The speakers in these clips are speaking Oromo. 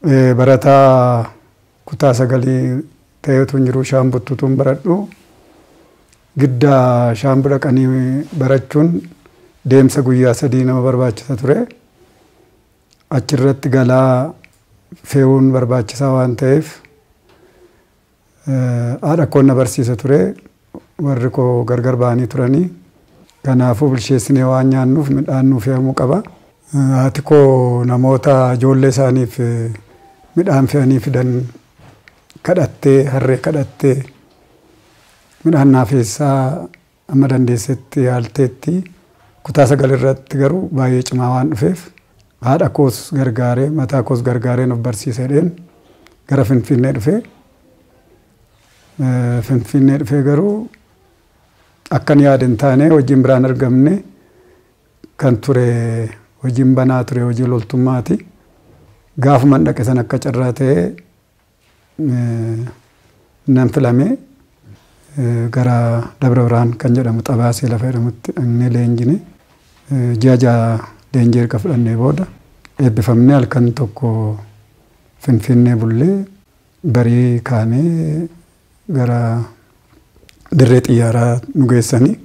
Barataa kutaa 9 ta'eetu jiru Shaambuttutuun baradhu. Giddaa Shaambu dhaqanii barachuun deemsa guyyaa 3 nama barbaachisa ture. Achirratti galaa fe'uun barbaachisaa waan ta'eef haadha koo na barsiisa ture. Warri koo gargar ba'anii turanii. Kanaafuu bilcheessinee waan nyaannuuf midhaan nuuf fe'amuu qaba. Haati koo namoota ijoollee isaaniif midhaan fe'anii fidan kadhattee harree kadhattee midhaan naaf fe'isaa amma dandeessetti yaalteetti. Kutaa 9 irratti garuu baay'ee cimaa waan dhufeef haadha koos gargaaree mataa koos gargaareen of barsiisedheen gara Finfinnee dhufee. Finfinnee dhufee garuu akkan yaada hin taane hojiin biraan argamne kan ture hojiin banaa ture hojii loltummaati. Gaafuman dhaqe san akka carraa ta'ee nan filamee gara Dabra Birhaan kan jedhamu Xabaasee lafa jedhamutti dhaqnee leenjine. Ji'a 6 leenjii erga fudhannee booda eebbifamnee halkan tokko Finfinnee bullee barii kaanee gara dirree xiyyaaraa nu geessanii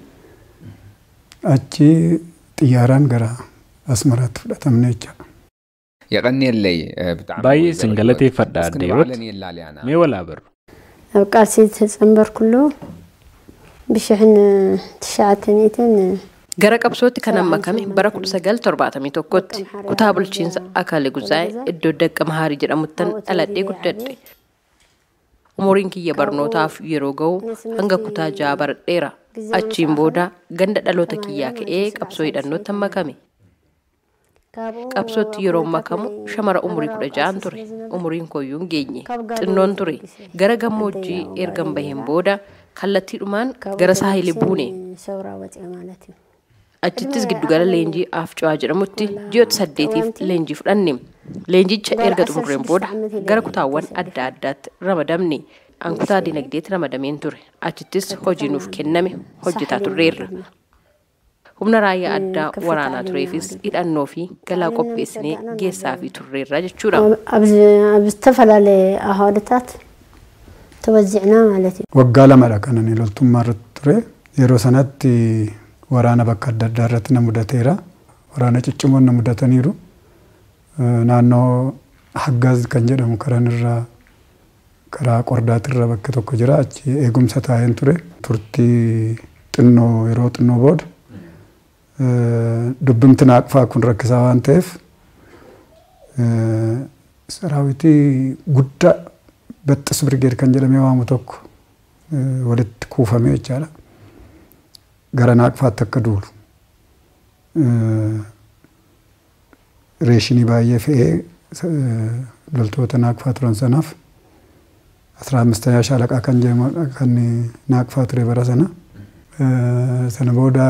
achi xiyyaaraan gara Asmaraatti fudhatamne jechuudha. Baay'ee isin galateeffadha adde Hiwoot. Mee walaa barru. ኣብ ቃልሲ ዝተፀንበርኩሉ ብ1990 Gara qabsootti kan makame bara 1971tti kutaa bulchiinsa Akaalee Guzaayee iddoo Daqqa Mahaarii jedhamuttan dhaladhee guddadhe. Umuriin kiyya barnootaaf yeroo ga'u hanga kutaa 6 baradheera. Achiin booda ganda dhaloota kiyyaa ka'ee qabsoo hidhannootti makame. Qabsootti yeroo makamu shamara umurii 16 ture. Umuriin koyyuu hin geenye. Xinnoon ture. Gara gammoojjii ergan baheen booda kallattiidhumaan gara saahilii buune. Achittis giddugala leenjii Afcawaa jedhamutti ji'oota 8tiif leenjii fudhanne. Leenjicha erga xumurreen booda gara kutaawwan adda addaatti ramadamne. An kutaa dinagdeetti ramadameen ture. Achittis hojii nuuf kenname hojjetaa turreerra. Humna raayyaa addaa waraanaa tureefis hidhannoo fi galaa qopheessinee geessaa fi turreerra jechuudha. ኣብ ዝተፈላለየ ኣሃዱታት ተወዚዕና ማለት እዩ። Waggaa 2dha kan ani loltummaa irratti ture. Yeroo sanatti waraana bakka adda addaa irratti na mudateera. Waraana ciccimoon na mudataniiru. Naannoo Haggaaz kan jedhamu karan irraa karaa Qordaatirra bakka tokko jira. Achi eegumsa taa'een ture. Turtii xinnoo yeroo xinnoo booda dubbimti naaqfaa kun rakkisaa waan ta'eef saraawitii guddaa Baxxis Birgeed kan jedhamee waamu tokko walitti kuufamee jechaadha. Gara naaqfaatti akka duulu. Reeshinii baay'ee fe'ee loltoota naaqfaa turan sanaaf 15ኛ ሻለቃ kan jedhamu kan naaqfaa ture bara sana. Sana booda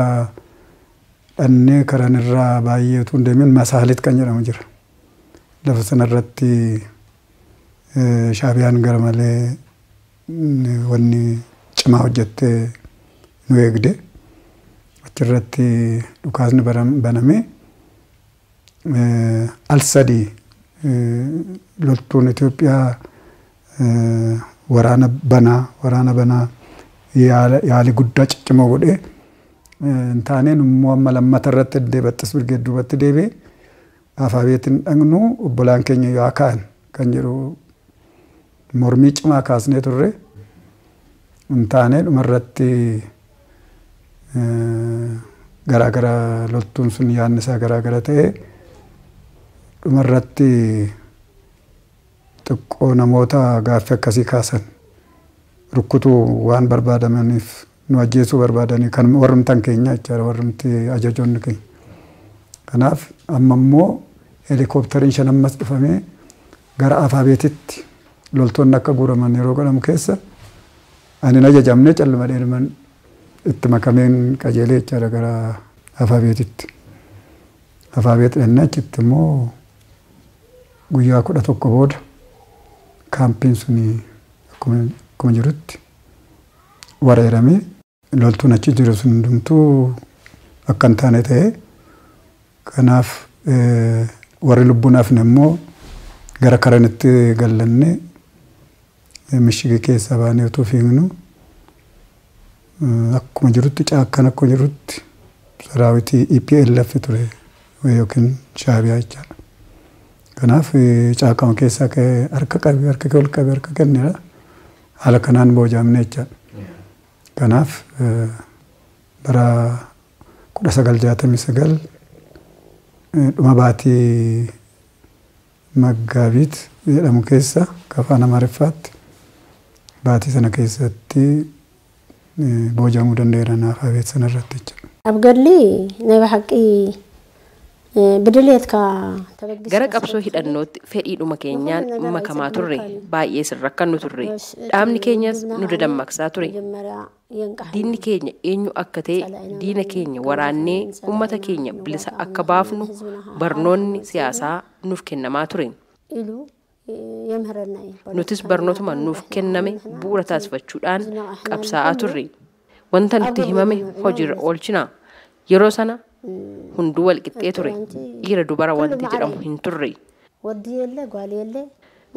dhannee karan irraa baay'ee utuu hin deemin Masaalit kan jedhamu jira. Lafa sanarratti Shaabiyaan gara malee wanni cimaa hojjettee nu eegde. Achirratti dhukaasni banamee al 3 loltuun Itoophiyaa waraana banaa yaalii guddaa ciccimoo godhee hin taaneen immoo amma lammata irratti iddee Baxxis Birgeed duubatti deebi'ee Afaabeetiin dhaqnu obbolaan keenya yoo ka'an kan jedhu mormii cimaa kaasnee turre. Hin taanee dhumarratti garaagara loltuun sun yaadni isaa garaagara ta'ee dhumarratti xiqqoo namoota gaaffii akkasii kaasan rukkutuu waan barbaadamaniif nu ajjeesuu barbaadanii kan warrumtan keenya jechaadha warrumti ajajoonni keenya. Kanaaf amma immoo heelikooptariin 5 ammas dhufamee gara Afaabeetitti loltoonni akka guuraman yeroo godhamu keessa ani hin ajajamne calluma dheeruman itti makameen qajeelee jechaadha gara Afaabeetitti. Afaabeet dhannee achitti immoo guyyaa 11 booda kaampiin suni akkuma jirutti wareeramee loltuun achi jiru sun hundumtuu akka hin taane ta'ee kanaaf warri lubbuun hafne immoo Gara karanitti gallannee mishigii keessaa baanee utuu fiignu akkuma jirutti caakkaan akkuma jirutti saraawitii EPLF ture yookiin Shaabiyaa jechaadha. Kanaaf caakkama keessaa ka'ee harka qabe harka kee ol qabe harka kenneera. Haala kanaan booji'amne jechaadha. Kanaaf bara 1969 dhuma baatii Maggaabiit jedhamu keessa afaan Amaariffaatti baatii sana keessatti booji'amuu danda'eera naaf abeet sana irratti jechuudha. ኣብ ገድሊ ናይ ብሓቂ ብድሌትካ Gara qabsoo hidhannootti fedhiidhuma keenyaan makamaa turre, baay'ee sirrakkannu turre. Dhaabni keenyas nu dadammaqsaa ture. Diinni keenya eenyu akka ta'e, diina keenya waraannee uummata keenya bilisa akka baafnu barnoonni siyaasaa nuuf kennamaa ture. ኢሉ የምህረና እዩ። Nutis barnootuma nuuf kenname bu'uura taasifachuudhaan qabsaa'aa turre. Wanta nutti himame hojiirra oolchina. Yeroo sana hunduu wal qixxee ture. Dhiira dubara wanti jedhamu hin turre. ወዲ የለ ጓል የለ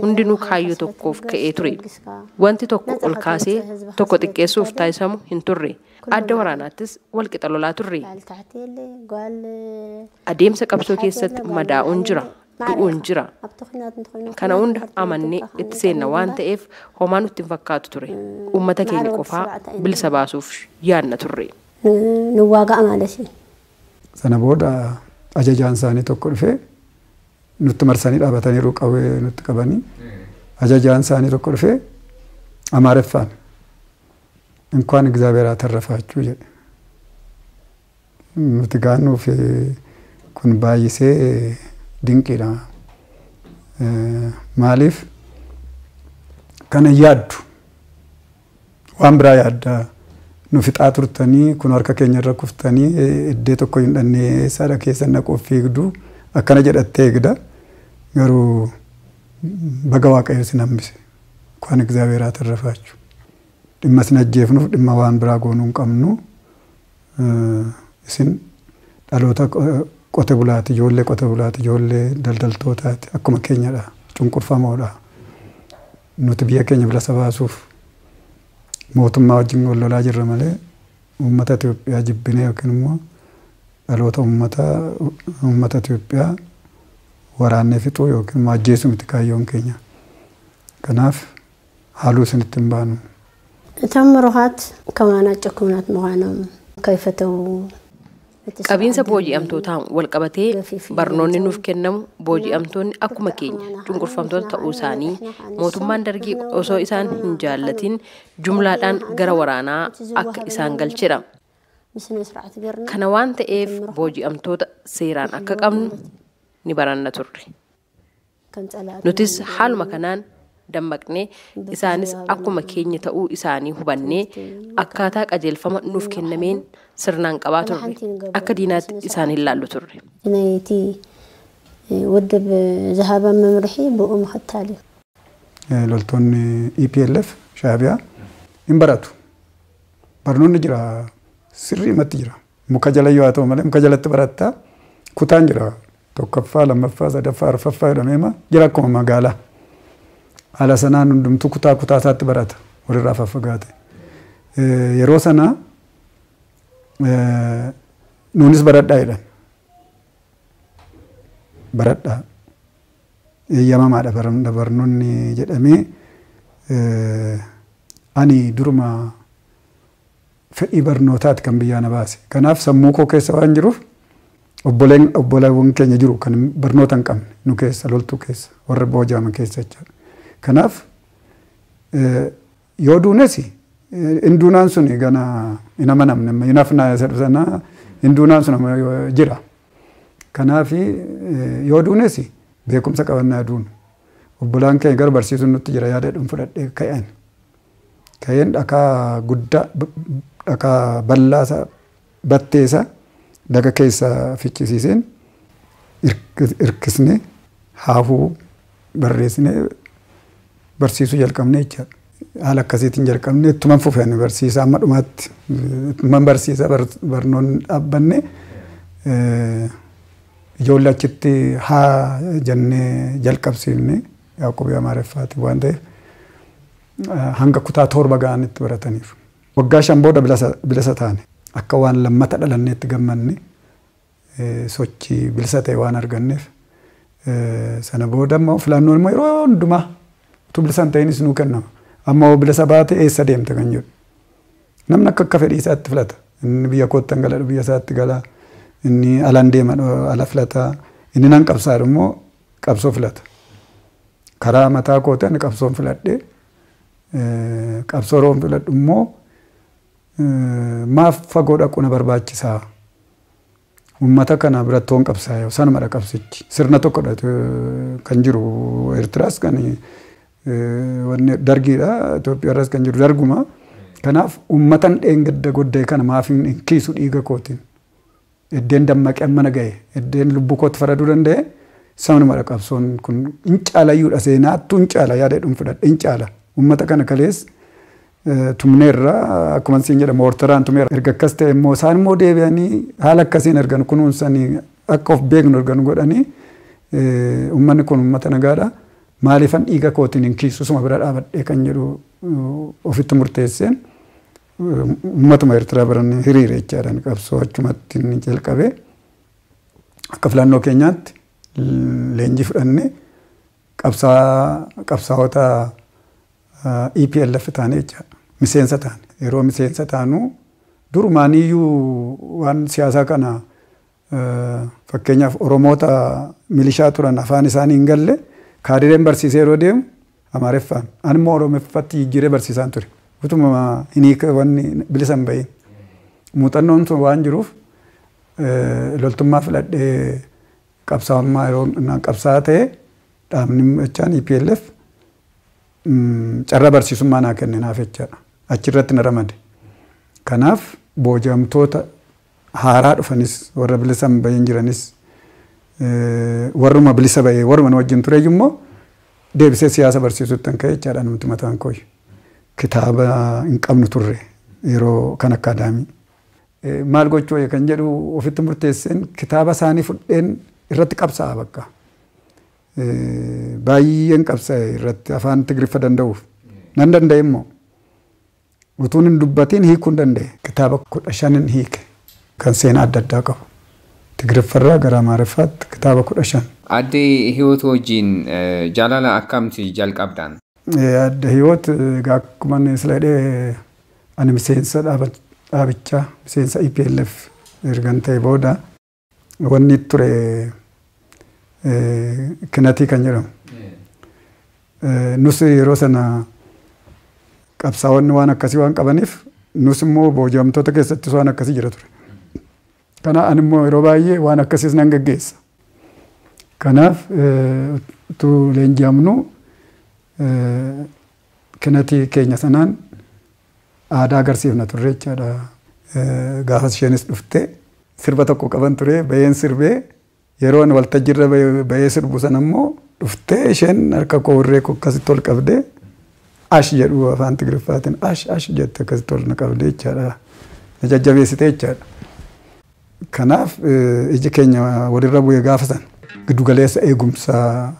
Hundinuu kaayyoo tokkoof ka'ee ture. Wanti tokko ol kaasee tokko xiqqeessuuf taasisamu hin turre. Adda waraanaattis wal qixa lolaa turre. ላዕሊ ታሕቲ የለ ጓል Adeemsa qabsoo keessatti madaa'uun jira, du'uun jira. ኣብቲ ኩናት እንተኮይኑ Kana hunda amannee itti seenna waan ta'eef homaa nutti hin fakkaatu ture. Uummata keenya qofaa bilisa baasuuf yaadna turre. ንዋጋእ ማለት እዩ። Sana booda ajajaan isaanii tokko dhufee nutti marsanii dhaabataniiru qawwee nutti qabanii ajajaan isaanii tokko dhufee Amaariffaan እንኳን እግዚአብሔር አተረፋችሁ jedhe. Nuti gaannuuf kun baay'isee dinqiidha. Maaliif kana yaaddu waan biraa yaadda nu fixaa turtanii kun harka keenya irra kuftanii iddoo tokko hin dhannee eessaadha keessa naquuf fiigdu akkana jedhattee eegda. Garuu baga Waaqayyo isin hambise እንኳን እግዚአብሔር አተረፋችሁ. Dhimma isin ajjeefnuuf dhimma waan biraa goonuu hin qabnu. Isin dhaloota qote bulaati, ijoollee qote bulaati, ijoollee daldaltootaati, akkuma keenyadha, cunqurfamoodha. Nuti biyya keenya bilisa baasuuf mootummaa wajjin wal lolaa jirra malee uummata Itoophiyaa jibbinee yookiin immoo dhaloota uummata Itoophiyaa waraannee fixuu yookiin immoo ajjeesuu miti kaayyoon keenya. Kanaaf haaluu isinitti hin baanu. እቶም ምሩኻት ከማና ጭኩናት ምዃኖም ከይፈተው Qabiinsa booji'amtootaan wal qabatee barnoonni nuuf kennamu booji'amtoonni akkuma keenya cunqurfamtoota ta'uu isaanii mootummaan dargii osoo isaan hin jaallatin jumlaadhaan gara waraanaa akka isaan galchedha. ብስነ ስርዓት ጌርና Kana waan ta'eef booji'amtoota seeraan akka qabnu ni baranna turre. ከም ፀላእትና Nutis haaluma kanaan dammaqnee isaanis akkuma keenya ta'uu isaanii hubannee akkaataa qajeelfama nuuf kennameen sirnaan qabaa turre. Akka diinaatti isaan hin laallu turre. ናይቲ ውድብ ዝሃበ መምርሒ ብኡ ምኽታል እዩ። Loltoonni EPLF Shaabiyaa hin baratu. Barnoonni jira, sirriimatti jira. Muka jala yoo haa ta'u malee muka jalatti barattaa kutaan jira. Tokkoffaa, lammaffaa, sadaffaa, arfaffaa jedhameema jira akkuma magaalaa. Haala sanaan hundumtuu kutaa kutaa isaatti barata walirraa faffagaate. Yeroo sana nuunis baradhaa jedhan. Baradhaa. Eeyyamamaadha barnoonni jedhamee ani duruma fedhii barnootaati kan biyyaa na baase. Kanaaf sammuu koo keessa waan jiruuf obboleewwan keenya jiru kan barnoota hin qabne nu keessa loltuu keessa warra booji'aman keessa jechaadha. Kanaaf yoo duunes hinduunaan sun gana hin amanamne hin hafnaa jedhu sana hinduunaan sun jira. Kanaaf yoo duunes beekumsa qabannaa duunu. Obbolaan keenya gara barsiisuun nutti jira yaada dhuun fudhadhee ka'een. Ka'een dhakaa guddaa dhakaa bal'aa batteessa daga keessa fichisiiseen hirkisnee haafuu barreessinee barsiisuu jalqabne jechaadha. Haala akkasiitiin jalqabne ittuman fufeen barsiisaa amma dhumaatti ittuman barsiisaa barnoonni dhaabbanne ijoollee achitti haa jennee jalqabsiifne. Qubee Amaariffaati waan ta'eef hanga kutaa 7 ga'anitti barataniif. Waggaa 5 booda bilisa taane akka waan lammata dhalanneetti gammanne sochii bilisa ta'e waan arganneef sana booda immoo filannoon immoo yeroo hundumaa utuu bilisa hin ta'inis nuu kennama. Amma bilisa baate eessa deemte kan jedhu. Namni akka fedhii isaatti filata. Inni biyya kootti gala biyya isaatti gala. Inni alaan deema ala filata. Inni nan qabsaadha immoo qabsoo filata. Karaa mataa kootii ani qabsoon filadhe. Qabsoo roon filadhu immoo maaf fagoo dhaquu na barbaachisaa. Uummata kana biratti hoon qabsaa'e sanumadha qabsichi. Sirna tokkodha kan jiru Eertiraas kan wanni dargiidha Itoophiyaarras kan jiru darguma. Kanaaf uummatan dheengadda goddee kana maaf hin kiisu dhiiga kootiin. Eddeen dammaqee mana ga'e eddeen lubbuu kootti faraduu danda'e sanumadha qabsoon kun hin caalayyuudha seenaattuu hin caala yaada jedhuun fudhadhe hin caala. Uummata kana kalees tumneerra akkuma siin jedhamu moortaraan tumeera. Erga akkas ta'e immoo isaan immoo deebi'anii haala akkasiin ergan kunuunsanii akka of beeknu ergan godhanii uummanni kun uummata nagaadha. Maaliifan dhiiga kootiin hin kiisu suma bira dhaabadhee kan jedhu ofitti murteesseen uummatuma Eertiraa biran hiriire jechaadhaan qabsoo achumatti inni jalqabe. Akka filannoo keenyaatti leenjii fudhannee qabsaa'ota EPLF taane jechaadha. Miseensa taane. Yeroo miseensa taanu durumaaniyyuu waan siyaasaa kana fakkeenyaaf Oromoota milishaa turan afaan isaanii hin galle kaadireen barsiisee yeroo deemu Amaariffaan. Ani immoo Oromoffatti jijjiiree barsiisaan ture. Utuma hin hiika wanni bilisa hin bahin. Muuxannoon sun waan jiruuf loltummaa filadhee qabsaa'ummaa yeroo qabsaa'aa ta'e dhaabni jechaan EPLF carraa barsiisummaa naa kenne naaf jechaadha. Achirratti na ramade. Kanaaf booji'amtoota haaraa dhufanis warra bilisa hin bahin jiranis warruma bilisa bahee warruma nu wajjin ture immoo deebisee siyaasa barsiisutti kan ka'e jechaadha namti mataan koo. Kitaaba hin qabnu turre yeroo kan akkaadaamii. Maal gochuu kan jedhu ofitti murteesseen kitaaba isaanii fudheen irratti qabsaa'a bakka. Baay'een qabsaa'e irratti afaan Tigriffa danda'uuf. Nan danda'e immoo utuun hin dubbatiin hiikuu hin danda'e. Kitaaba 15 hiike kan seenaa adda addaa qabu. Tigriffarraa gara Amaariffaatti kitaaba 15. Aadde Hiwoot wajjin jaalala akkamti jalqabdan? Aadde Hiwoot egaa akkuma inni sila jedhee ani miseensa dhaabichaa miseensa EPLF ergan ta'e booda wanni ture kinatii kan jedhamu. Nus yeroo sana qabsaa'onni waan akkasii waan qabaniif nus immoo booji'amtoota keessattis waan akkasii jira ture. Kanaaf ani immoo yeroo baay'ee waan akkasiis nan gaggeessa. Kanaaf utuu leenji'amnu kinatii keenya sanaan aadaa agarsiifna turre jechaadha. Gaafas isheenis dhuftee sirba tokko qaban ture baheen sirbee yeroo ani waltajjiirra bahee sirbu sana immoo dhuftee isheen harka koo irree koo akkasitti ol qabdee ash jedhu afaan Tigriffaatiin ash ash jette akkasitti ol na qabdee jechaadha. Na jajjabeessitee jechaadha. Kanaaf iji keenya walirra bu'ee gaafa sana giddugaleessa eegumsaa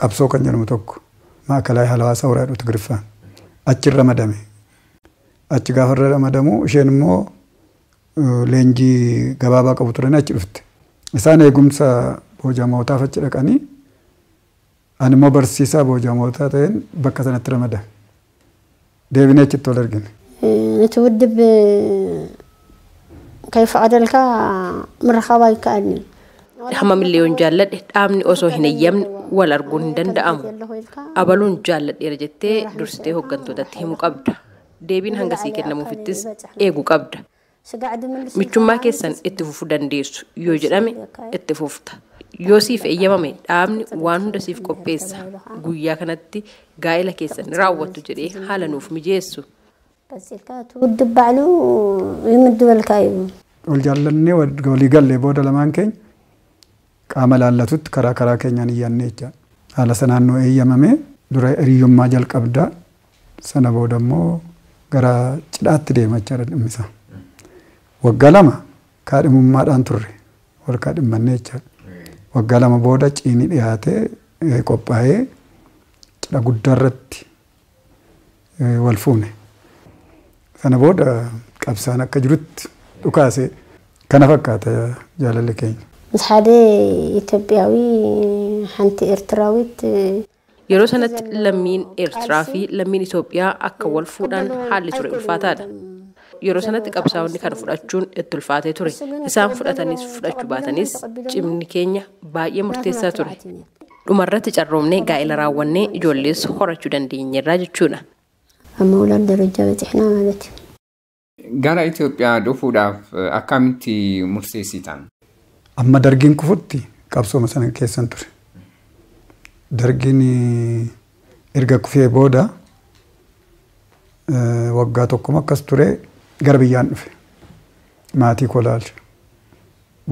qabsoo kan jedhamu tokko maakalaa hawaasa horaa jedhu Tigriffaan achirra ramadame. Achi gaafa irra ramadamu isheen immoo leenjii gabaabaa qabu turan achi dhufte. Isaan eegumsa booji'amootaaf achi dhaqanii ani immoo barsiisaa booji'amootaa ta'een bakka sanatti ramadame. Deebinee achitti wal argine. Nuti wuddib ከይፈቀደልካ ምርኻብ ኣይከኣልን። Hammamillee yoon jaalladhe dhaabni osoo hin eeyyamne wal arguun hin danda'amu. Abaluun jaalladheera jettee dursitee hooggantootatti himuu qabda. Deebiin hangasii kennamuufittis eeguu qabda. Michummaa keessan itti fufuu dandeessu yoo jedhame itti fufta. Yoo siif eeyyamame dhaabni waan hunda siif qopheessa. Guyyaa kanatti gaa'ela keessan ni raawwattu jedhee haala nuuf mijeessu. ቀፂልካ ትውድብ ባዕሉ ይምድበልካ እዩ። Wal jaallannee walii gallee booda lamaan keenya qaama laallatutti karaa karaa keenyaan iyyaannee jechaadha. Haala sanaan nuu eeyyamame dura hiriyyummaa jalqabdaa sana booda immoo gara cidhaatti deema jechaadha dhimmi isaa. Waggaa 2 kaadhimummaadhaan turre wal kaadhimmannee jechaadha. Waggaa 2 booda ciini dhiyaatee qophaa'ee Cidha guddaa irratti wal fuune. Sana booda qabsaan akka jirutti dhukaase kana fakkaata jaalalli keenya. ምስ ሓደ ኢትዮጵያዊ ሓንቲ ኤርትራዊት Yeroo sanatti lammiin Eertiraa fi lammiin Itoophiyaa akka wal fuudhan haalli ture ulfaataadha. Yeroo sanatti qabsaa'onni kana fudhachuun itti ulfaatee ture. Isaan fudhatanis fudhachuu baatanis cimni keenya baay'ee murteessaa ture. Dhumarratti carroomnee gaa'ela raawwannee ijoollees horachuu dandeenyeerraa jechuudha. ኣብ ምውላድ ደረጃ በፂሕና ማለት እዩ። Gara Itoophiyaa dhufuudhaaf akkamitti murteessitan? Amma dargiin kufutti qabsooma sana keessan ture. Dargiin erga kufee booda waggaa tokkoma akkas ture gara biyyaan dhufe. Maatii koo laalcha.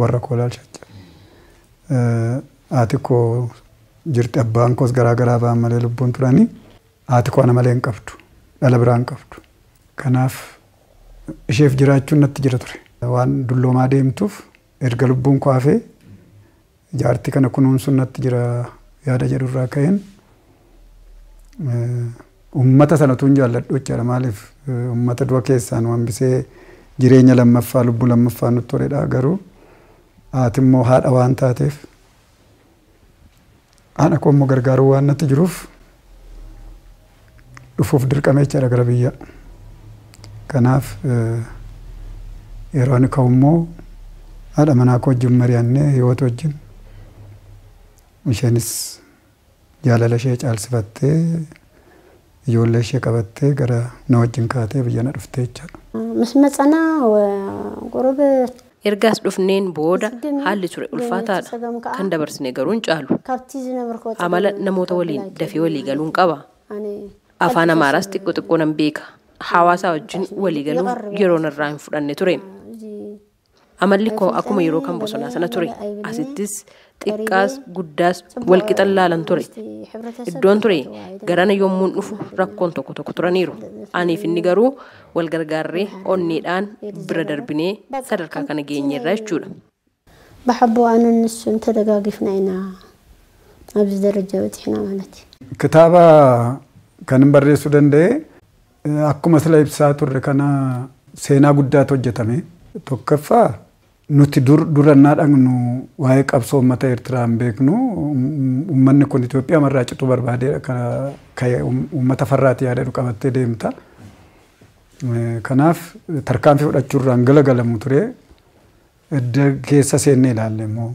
Warra koo laalcha jecha. Haati koo jirti, abbaan koos garaa garaa ba'an malee lubbuun turanii, haati koo ana malee hin qabdu. Dhala biraa hin qabdu. Kanaaf isheef jiraachuun natti jira ture. Waan dulloomaa deemtuuf erga lubbuun koo hafee jaartii kana kunuunsuun natti jira yaada jedhurraa ka'een uummata sana utuu hin jaalladhu jechaadha. Maaliif uummata du'a keessaa nu hambisee jireenya lammaffaa lubbuu lammaffaa nutti toledha. Garuu haati immoo haadha waan taateef haadha koo immoo gargaaruu waan natti jiruuf dhufuuf dirqame jechaadha gara biyyaa. Kanaaf yeroo ani ka'u immoo haadha manaa koo wajjin mari'annee Hiwoot wajjin isheenis jaalala ishee caalsifattee ijoollee ishee qabattee gara na wajjin kaatee biyya na dhuftee jechaadha. ምስ መፀና ቁሩብ Ergaas dhufneen booda haalli ture ulfaataadha. Kan dabarsine garuu hin caalu. ካብቲ ዝነበርኮ Amala namoota waliin dafee walii galuun qaba. Afaan Amaaraas xiqqoo xiqqoo nan beeka. Hawaasa wajjin walii galuuf yeroo narraa hin fudhanne ture. Amalli koo akkuma yeroo kan bosonaa sana ture. Asittis xiqqaas guddaas walqixa laalan ture. Iddoon ture garana yommuun dhufu rakkoon tokko tokko turaniiru. Aniif inni garuu wal gargaarree onneedhaan bira darbinee sadarkaa kana geenyeerra jechuudha. ብሓቦ ኣነ ንሱን ተደጋጊፍና ኢና ኣብዚ ደረጃ በፂሕና ማለት እዩ። Kitaaba kanin barreessuu danda'e akkuma sila ibsaa turre kana seenaa guddaatu hojjetame. Tokkoffaa nuti durannaa dhaqnu waa'ee qabsoo uummata Eertiraa hin beeknu. Uummanni kun Itoophiyaa marraa cituu barbaadee uummata farraati yaada qabattee deemta. Kanaaf tarkaanfii fudhachuurraan galagalamu ture. Edda keessa seennee ilaalle immoo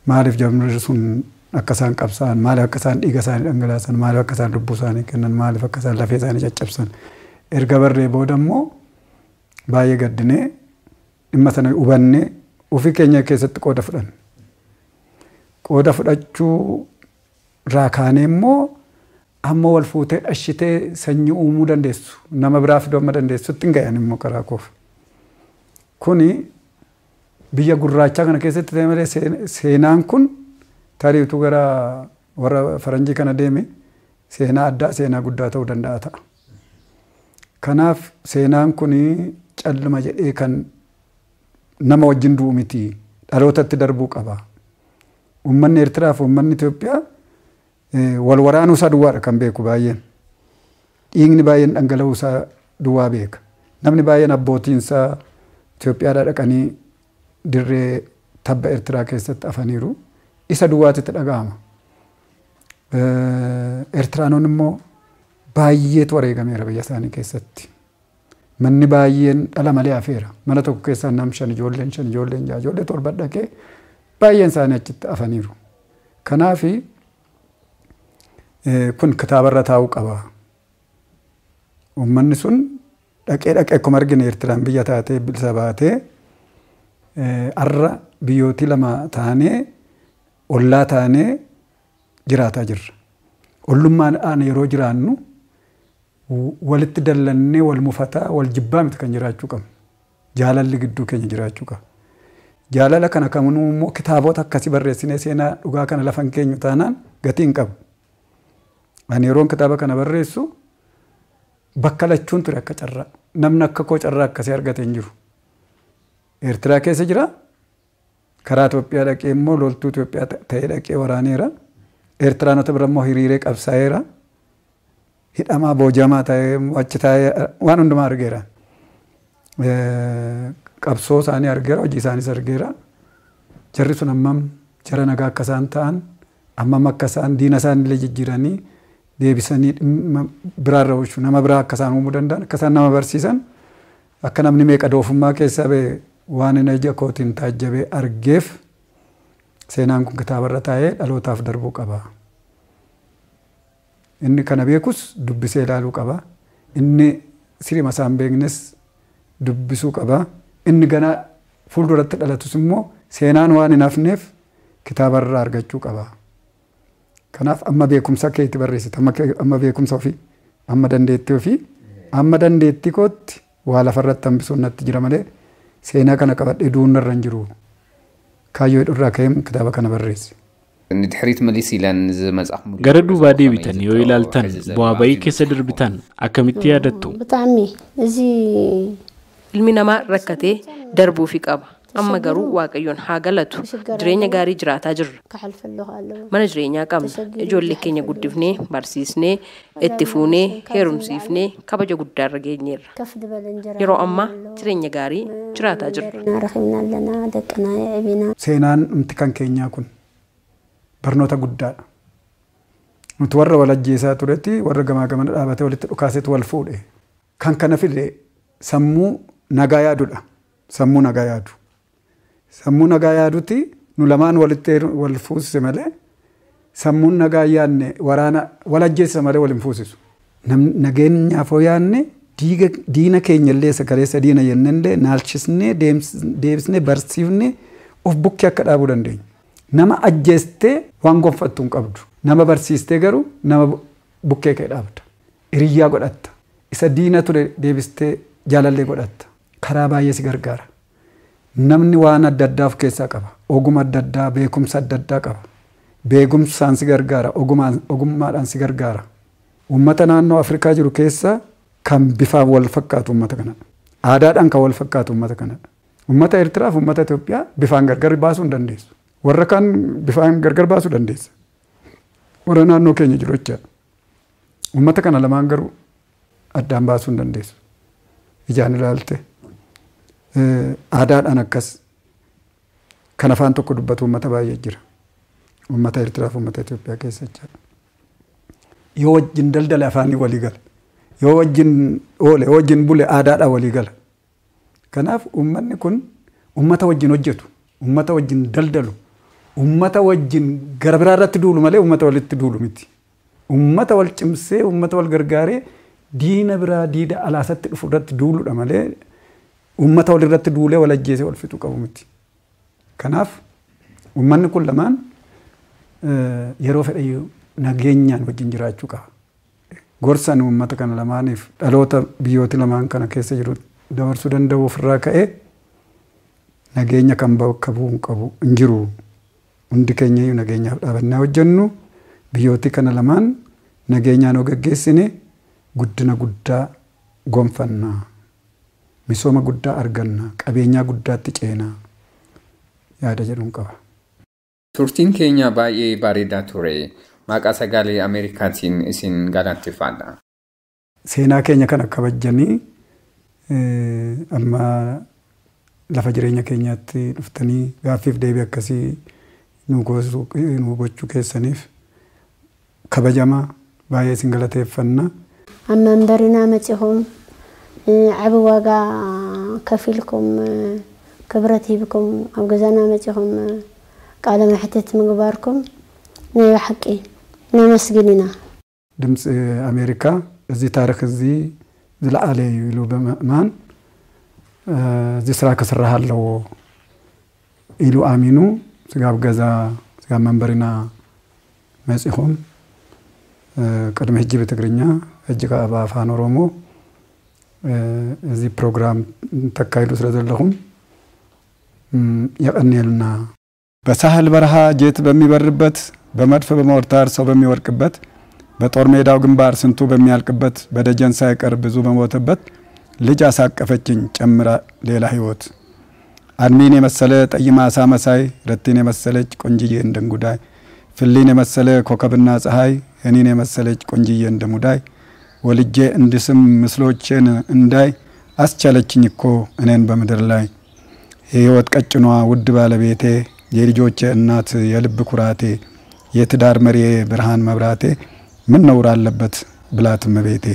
maaliif jamni sun akka isaan qabsaa'an, maaliif akka isaan dhiiga isaanii dhangalaasan, maaliif akka isaan lubbuu isaanii kennan, maaliif akka isaan lafee isaanii caccabsan. Erga barree booda immoo baay'ee gaddinee dhimma sana hubannee ofii keenya keessatti qooda fudhanne. Qooda fudhachuu irraa kaanee immoo amma wal fuutee dhashitee sanyii uumuu dandeessu, nama biraa fiduu amma dandeessutti hin gahan immoo karaa koof. Kuni biyya gurraachaa kana keessatti ta'e malee seenaan kun tarii utuu gara warra faranjii kana deeme seenaa addaa seenaa guddaa ta'uu danda'a ta'a. Kanaaf seenaan kun calluma jedhee kan nama wajjin du'u miti, dhalootatti darbuu qaba. Uummanni Eertiraa fi uummanni Itoophiyaa wal waraanuu isaa duwwaadha kan beeku baay'een. Dhiigni baay'een dhangala'uu isaa duwwaa beeka. Namni baay'een abbootiin isaa Itoophiyaadhaa dhaqanii dirree tabba Eertiraa keessatti afaniiru. Isa duwwaatitti dhaga'ama. Eertiraanonni immoo baay'eetu wareegameera biyya isaanii keessatti. Manni baay'een dhala malee hafeera. Mana tokko keessaa nam 5 ijoolleen 5 ijoolleen 6 ijoollee 7 dhaqee baay'een isaanii achitti afaniiru. Kanaafi kun kitaabarra taa'uu qaba. Uummanni sun dhaqee dhaqee akkuma argine Eertiraan biyya taatee bilisa baatee arra biyyootii lama taanee ollaa taanee jiraataa jirra. Ollummaan yeroo jiraannu walitti dallannee wal mufataa wal jibbaa miti kan jiraachuu qabnu. Jaalalli gidduu keenya jiraachuu qaba. Jaalala kana kaminuu immoo kitaabota akkasii barreessinee seenaa dhugaa kana lafa hin keenyu taanaan gatii hin qabu. Ani yeroon kitaaba kana barreessu bakka lachuun ture akka carraa. Namni akka koo carraa akkasii argate hin jiru. Eertiraa keessa jira. Karaa Itoophiyaa dhaqee immoo loltuu Itoophiyaa ta'ee dhaqee waraaneera. Eertiraanota bira immoo hiriiree qabsaa'eera. Hidhamaa boojamaa ta'ee achi taa'ee waan hundumaa argeera. Qabsoo isaanii argeera, hojii isaaniis argeera. Jarri sun hammam jara nagaa akka isaan ta'an, hammam akka isaan diina isaaniillee jijjiiranii deebisanii dhimma biraarra oolchu, nama biraa akka isaan uumuu danda'an, akka isaan nama barsiisan, akka namni meeqa doofummaa keessaa ba'e waan inni ija kootiin taajjabee argeef seenaan kun kitaabarra taa'ee dhalootaaf darbuu qaba. Inni kana beekus dubbisee ilaaluu qaba. Inni sirima isaan beeknes dubbisuu qaba. Inni gana fuulduratti dhalatus immoo seenaan waan hin hafneef kitaabarraa argachuu qaba. Kanaaf amma beekumsa keetti barreessita. Amma beekumsa ofii, amma dandeettii ofii, amma dandeettii kootti waa lafarratti hambisuun natti jira malee seenaa kana qabadhee du'uun narra hin jiru. Kaayyoo hidhurraa ka'een kitaaba kana barreesse. ንድሕሪት መሊስ ኢለን ዝመጽኣኹም Gara duubaa deebitan yoo ilaaltan bu'aa bayii keessa darbitan akkamitti yaadattu? ብጣዕሚ እዚ Ilmi namaa rakkatee darbuufi qaba. Amma garuu Waaqayyoon haa galatu. Jireenya gaarii jiraataa jirra. ክሓልፍ ኣለኹ ኣለዎ Mana jireenyaa qabna. Ijoollee keenya guddifnee, barsiisnee, itti fuunee, heerumsiifnee kabaja guddaarra geenyeerra. ከፍ ዝበለ እንጀራ Yeroo ammaa jireenya gaarii jiraataa jirra. ረኺብና ኣለና ደቅና የዕቢና Seenaan dhumti kan keenyaa kun barnoota guddaadha. Nuti warra wal ajjeesaa turetti warra gamaa gamana dhaabatee walitti dhukaasetu wal fuudhe. Kan kana fide sammuu nagaa yaadudha. Sammuu nagaa yaadu. Sammuu nagaa yaaduti nu lamaan walitti wal fuusise malee sammuun nagaa yaadne waraana wal ajjeesisa malee wal hin fuusisu. Nageenyaaf hoo yaadne diina keenya illee sagaleessa diina jennellee naalchisnee deebisnee barsiifnee of bukkee akka dhaabuu dandeenya. Nama ajjeestee waan gonfattu hin qabdu. Nama barsiistee garuu nama bukkee kee dhaabda. Hiriyyaa godhatta. Isa diina ture deebistee jaalallee godhatta. Karaa baay'ee si gargaara. Namni waan adda addaa of keessaa qaba. Oguma adda addaa, beekumsa adda addaa qaba. Beekumsaan si gargaara, ogummaadhaan si gargaara. Uummata naannoo Afrikaa jiru keessa kan bifaan wal fakkaatu uummata kanadha. Aadaadhaan kan wal fakkaatu uummata kanadha. Uummata Eertiraa fi uummata Itoophiyaa bifaan gargar baasuu hin dandeessu. Warra kaan bifaan gargar baasuu dandeessa. Warra naannoo keenya jiru jechaadha. Uummata kana lamaan garuu addaan baasuu hin dandeessu. Ijaan ilaalte. Aadaadhaan akkas kan afaan tokko dubbatu uummata baay'ee jira. Uummata Eertiraa fi uummata Itoophiyaa keessa jechaadha. Yoo wajjin daldale afaanii walii gala. Yoo wajjin oole, yoo wajjin bule aadaadhaan walii gala. Kanaaf uummanni kun uummata wajjin hojjetu, uummata wajjin daldalu, uummata wajjin gara biraa irratti duulu malee uummata walitti duulu miti. Uummata wal cimsee, uummata wal gargaaree diina biraa diida alaasatti dhufu irratti duuludha malee uummata wal irratti duulee wal ajjeesee wal fixuu qabu miti. Kanaaf uummanni kun lamaan yeroo fedhayyuu nageenyaan wajjin jiraachuu qaba. Gorsan uummata kana lamaaniif dhaloota biyyooti lamaan kana keessa jiru dabarsuu danda'u ofirraa ka'ee nageenya kan bakka bu'u hin qabu hin jiru. Hundi keenyayyuu nageenyaaf dhaabannee hojjennu biyyooti kana lamaan nageenyaan yoo gaggeessine guddina guddaa gonfanna. Misooma guddaa arganna. Qabeenyaa guddaatti ceenaa yaada jedhuun qaba. Turtiin keenya baay'ee bareedaa ture. Maqaa sagalee Ameerikaatiin isin galateeffadha. Seenaa keenya kana kabajanii amma lafa jireenya keenyaatti dhuftanii gaaffiif deebii akkasii nu gochuu keessaniif kabajamaa baay'ee isin galateeffanna. ኣብ መንበሪና መፂኹም ዓብ ዋጋ ከፊልኩም ክብረት ሂብኩም ኣብ ገዛና መፂኹም ቃለ መሕትት ምግባርኩም ናይ ብሓቂ ነመስግን ኢና። ድምፂ ኣሜሪካ እዚ ታሪክ እዚ ዝለዓለ እዩ ኢሉ ብምእማን እዚ ስራ ክስራሕ ኣለዎ ኢሉ ኣሚኑ ስጋብ ገዛ ስጋብ መንበሪና መፂኹም ቅድሚ ሕጂ ብትግርኛ ሕጂ ከዓ ብኣፋን ኦሮሞ እዚ ፕሮግራም ተካይዱ ስለ ዘለኹም የቀኒልና። በሳህል በረሃ ጄት በሚበርበት በመድፍ በሞርታር ሰው በሚወርቅበት በጦር ሜዳው ግንባር ስንቱ በሚያልቅበት በደጀን ሳይቀር ብዙ በሞተበት ልጅ አሳቀፈችኝ ጨምራ ሌላ ህይወት። አድሚን የመሰለ ጠይማ አሳ መሳይ ረቲን የመሰለች ቆንጅዬ እንደ እንጉዳይ ፍሊን የመሰለ ኮከብና ፀሐይ እኔን የመሰለች ቆንጅዬ እንደ ሙዳይ ወልጄ እንድስም ምስሎቼን እንዳይ አስቻለችኝ እኮ እኔን በምድር ላይ። የህይወት ቀጭኗ ውድ ባለቤቴ፣ የልጆቼ እናት የልብ ኩራቴ፣ የትዳር መሪዬ ብርሃን መብራቴ፣ ምን ነውር አለበት ብላት እመቤቴ።